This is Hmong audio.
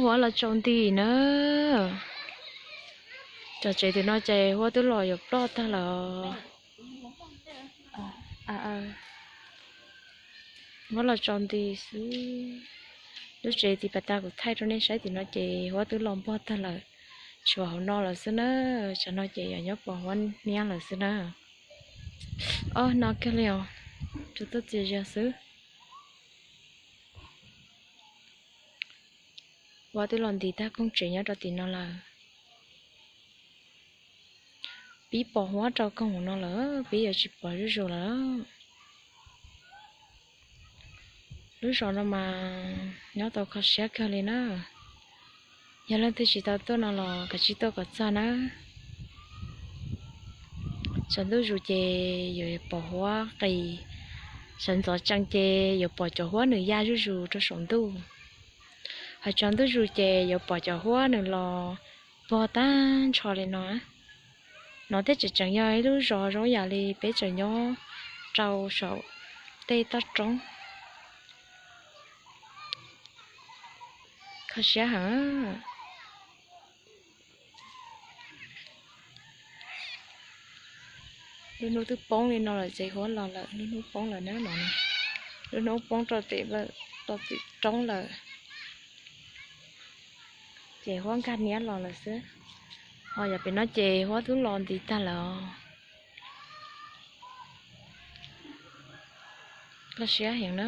Huab los tsaus nti na. Cov tsev tim no ces huab twb los yuav ploj tag lawm. Huab los tsaus nti xwb. Lub tsev tim pas tas kuv thaij rau nej saib tim no ces huab twb los npog tag lawm. Tshuav hauv no lawm xwb na. Tsam no ces yog nyob pom huab niab lawm xwb na. Ob no kiag li os, tsuas tuaj txias zias xwb. Huab twb los ntis tag koog tsev nyob rau tim no lawm. Pib pom huab rau koog no lawm, pib yuav tsis pom zuj zus lawm. Lub zos no mas nyob tau kho siab kawg li na. Yog leej twg tsis tau tuaj no los kav tsij tuaj kom txog na. Tsaus ntuj zus ces yuav pom huab qis, sawv ntxov tsees ces yuav pom cov huab nws ya zuj zus rau saum ntuj. Hais tsaus ntuj zus ces yuav pom cov huab nws los pog tag nrho li no. No thiaj tseem tseem yog ib lub zos zoo yam li peb tseem nyob rau saum tej toj roob. Kho siab heev. Lub hnub twb poob li no lawm ces huab los lawm, lub hnub poob lawm na no. Lub hnub poob rau tim, rau tim roob lawm. Ces huab nkag niab los lawm xwb. Ho yog pem no ces huab twb los ntis tag lawm os. Kho siab heev na.